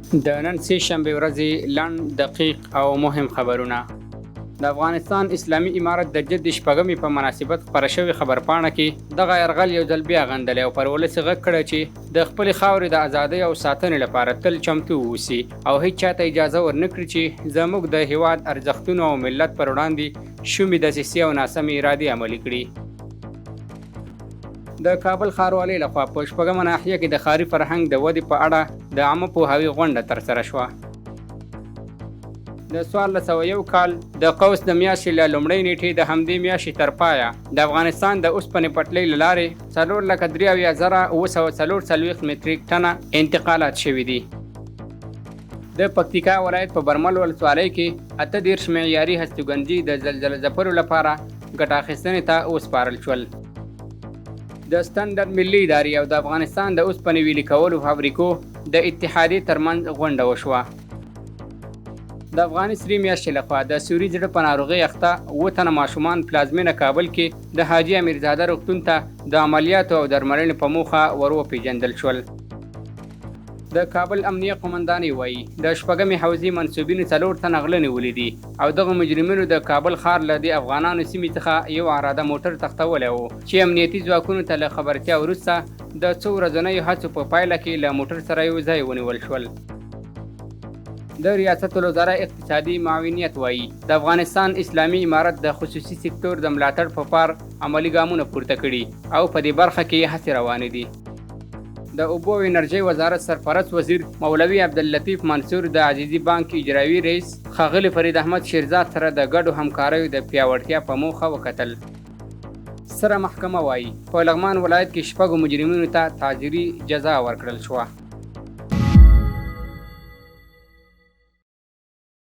د نن سې شنبې ورځې لنډ، دقیق او مهم خبرونه. د افغانستان اسلامي امارت د جدې شپږمې په مناسبت خپره شوې خبرپاڼه کې دغه یرغل یو ځل بیا غندلی او پر ولس یې غږ کړی چې د خپلې خاورې د ازادۍ او ساتنې لپاره تل چمتو واوسي او هیچا ته اجازه ورنکړي چې زموږ د هیواد ارزښتونو او ملت پر وړاندې شومې دسیسې او ناسمې ارادې عملي کړي. د کابل ښاروالۍ لخوا په شپږمه ناحیه کې د ښاري فرهنګ د ودې په اړه د عامه پوهاوي غونډه ترسره شوه. د 1401 کال د قوس د میاشتې له لومړۍ نیټې د همدې میاشتې تر پایه د افغانستان د اوسپنې پټلۍ له لارې 473,744 متریک ټنه انتقالات شوي دي. د پکتیکا ولایت په برمل ولسوالۍ کې 38 معیاري هستوګنځي د زلزله ځپلو لپاره ګټه اخیستنې ته وسپارل شول. د ستندرد ملي ادارې او د افغانستان د اوسپنې ویلي کولو فابریکو د اتحادیې ترمنځ غونډه وشوه. د افغاني سرې میاشتې لخوا د سوري زړه په ناروغۍ اخته اووه تنه ماشومان پلازمېنه کابل کې د حاجي امیرزاده روغتون ته د عملیاتو او درملنې په موخه ور وپېژندل شول. د کابل امنیه قومندانۍ وايي، د شپږمې حوزې منسوبینو څلور تنه غله نیولي دي او دغو مجرمینو د کابل ښار له دې افغانانو سیمې څخه یو عراده موټر تښتولی و چې امنیتي ځواکونو ته له خبرتیا وروسته د څو ورځنیو هڅو په پایله کې له موټر سره یو ځای ونیول شول. د ریاست الوزراء اقتصادي معاونیت وايي، د افغانستان اسلامي امارت د خصوصي سکتور د ملاتړ په پار عملي ګامونه پورته کړي او په دې برخه کې یې هڅې روانې دي. د اوبو او انرژۍ وزارت سرپرست وزیر مولوي عبداللطیف منصور د عزیزي بانک اجرایوي رئیس ښاغلي فرید احمد شیرزاد سره د ګډو همکاریو د پیاوړتیا په موخه وکتل. ستره محکمه وايي، په لغمان ولایت کې شپږو مجرمینو ته تعزیري جزا ورکړل شوه.